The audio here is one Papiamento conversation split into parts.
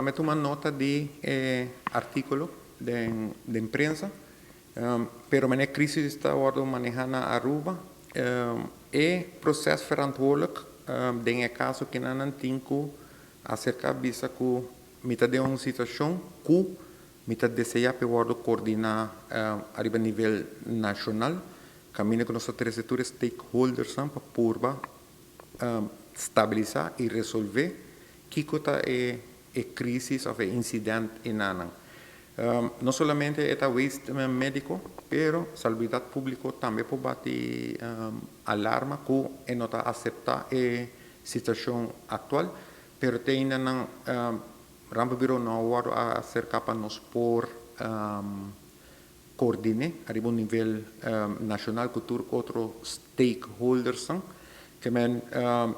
Mi a tuma nota di e artíkulo den prensa, pero manera e krísis ta wòrdu manehá na Aruba, e procesverantwoordelijk den e kaso kinan nan tin ku aserká bisa ku mi ta den un situashon ku mi ta deseá pa e wòrdu koordiná ariba nivel nashonal, kaminda ku nos ta trese tur e stakeholdersnan pa purba stabilisá i resolvé kiko ta e krísis òf e insidènt enanan. No solamente e ta waste médiko, pero salubridat públiko tambe por bati alarma ku e no ta aseptá e situashon aktual, pero te ainda nan Rampenbureau no a wòrdu aserká pa nos por coordine ariba un nivel nacional cu tur otro stakeholdersnan. Ke men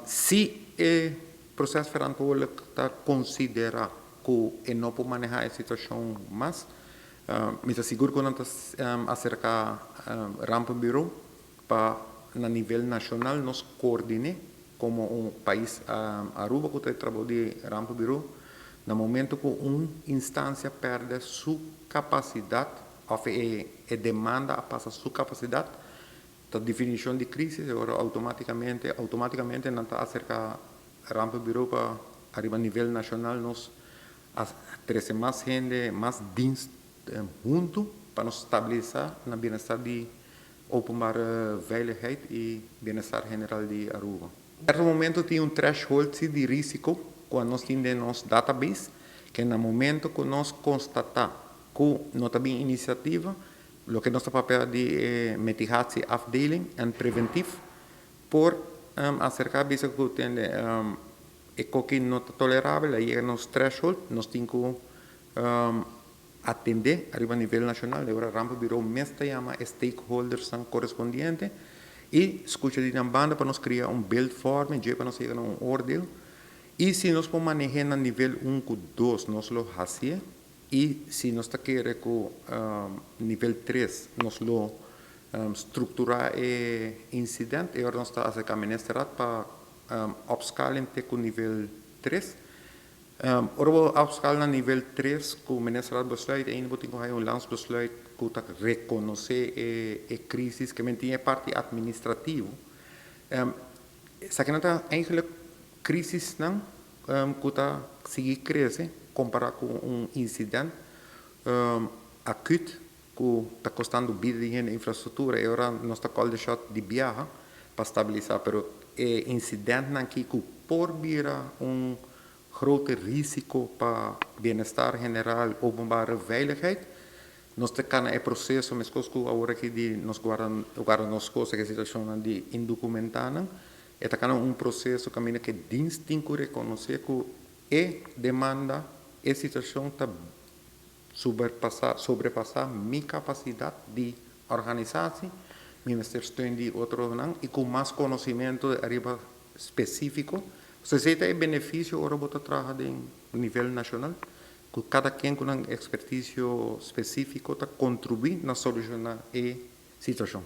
si e proces verantwoordelijk ta considera cu e no por maneha e situacion mas, mi ta sigur cu nan ta acerca Rampenbureau pa na nivel nacional nos coordine como un pais Aruba cu ta e trabou di Rampenbureau na momento cu un instancia perde su capacidad of e demanda a pasa su capacidad ta definicion di crisis e ora automaticamente automaticamente nan ta acerca Rampenbureau pa ariba nivel nacional nos a trece mas hende mas dienst hunto pa nos stabilisa na bienestar di openbare veiligheid y bienestar general di Aruba. Cierto momento tin un threshold si di risico cu nos tin den nos database, ke na momento cu nos constata cu no ta bin iniciativa, loke nos ta papia di e mitigatieafdeling en preventief por acerca bisa cu tende e coki no ta tolerabel, a yega nos threshold, nos tin cu atendé ariba nivel nashonal, e ora Rampenbureau mes ta yama e stakeholdersnan korespondiente i skucha di nan banda pa nos kria un beeldvorming dje pa nos yega na un oordeel i si nos por maneh'é na nivel un ku dos nos lo hasié i si nos ta kere ku nivel tres nos lo strukturá e insident e ora nos ta aserká Ministerraad pa opschaling te ku nivel tres. Ora bo afschaal na nivel tres ku Ministerraad besluit ainda bo tin ku haya un landsbesluit ku ta rekonosé e krisis ke men tin e parti administrativo. Esakinan ta eigenlijk krisisnan ku ta sigui krese kompará ku un insident akut ku ta kostando bida di hende, infrastruktura. E ora nos ta call the shot di biaha pa stabilisá, pero e insidentnan aki ku por bira un grote risiko pa bienestar general, openbare veiligheid, nos ta kana e proseso meskos ku awor aki di nos guarda guarda nos kos e situashonnan di indokumentanan, e ta kana un proseso kaminda ku e dienst tin ku rekonosé ku e demanda, e situashon ta Sobrepasá sobrepasá mi kapasidat di organisasi, mi mester steun di otronan i ku mas konosimentu ariba spesífiko. So esei ta e benefisio ora bo ta traha den nivel nashonal, ku kada ken ku nan ekspertisio spesífiko ta kontribuí na solushoná e situashon.